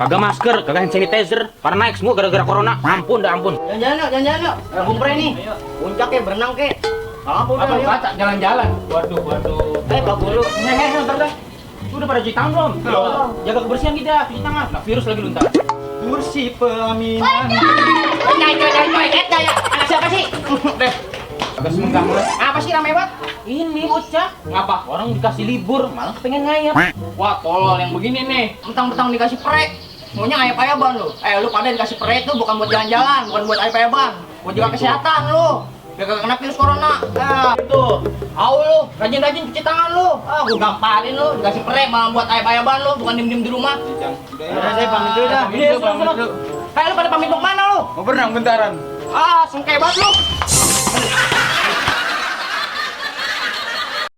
Kagak masker, kagak hand sanitizer, pada naik semua gara-gara corona. Ampun dah ampun. Jalan-jalan yuk. Bumpre nih. Puncak ke berenang ke. Apa udah yuk. Baca jalan-jalan. Waduh. Pak Guru. Ntar dah. Lu udah pada cuci tangan belum? Belum. Jaga kebersihan kita, cuci tangan. Nah, virus lagi lu ntar. Kursi pelaminan. Anak siapa sih? Deh. Agak semenggang lu. Apa sih rame banget? Ini bocah. Ngapa? Orang dikasih libur, malah pengen ngayap. Wah, tolol yang begini nih. Mentang-mentang dikasih prek. Maunya ayap-ayaban lu. Lu pada dikasih prek itu bukan buat jalan-jalan, bukan buat ayap-ayaban. Buat jaga kesehatan lu. Biar kagak kena virus corona. Itu. Au lu, rajin-rajin cuci tangan lu. Gua gamparin lu, dikasih prek malah buat ayap-ayaban lu, bukan diem-diem di rumah. Udah, saya pamit dulu dah. Iya, pamit dulu. Lu pada pamit mau kemana lu? Mau berenang bentaran. Sengke banget lu.